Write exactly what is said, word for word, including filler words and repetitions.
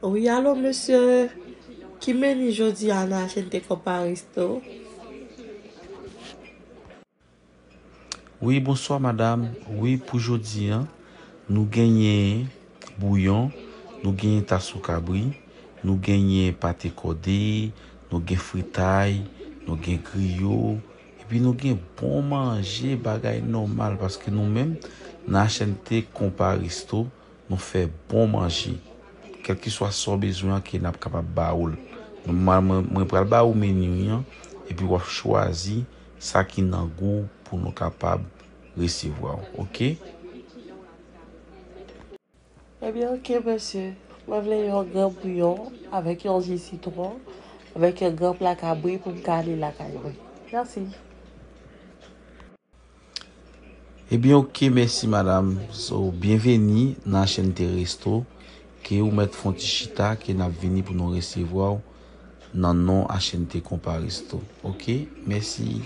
Wi, alo, mesye. Ki meni jodi a nan H N T Compa Resto? Wi, bonswa, madam. Wi, pou jodi a, nou genyen bouyon, nou genyen tasou kabri, nou genyen pate kòde, nou gen fritay, nou gen griyo, epi nou gen bon manje, bagay nòmal, paske nou menm, nan H N T Compa Resto, nou fè bon manje. Kèlkeswa sa w bezwen an, ke n ap kapab ba ou l. Mwen, mwen, mwen pral ba ou meni an, epi w ap chwazi sa ki nan gou w pou nou kapab resevwa w, oke? Ebyen, oke, mesye. Mwen vle yon gran bouyon avèk yon ji sitwon, avèk yon gran pla kabri pou m ka ale lakay mwen. Mèsi. Ebyen, oke, mèsi, madam. So, byenveni nan H N T Resto. Ke ou mèt fè yon ti chita, ke n ap vini pou nou resevwa w nan non H N T Compa Resto. Oke? Mèsi.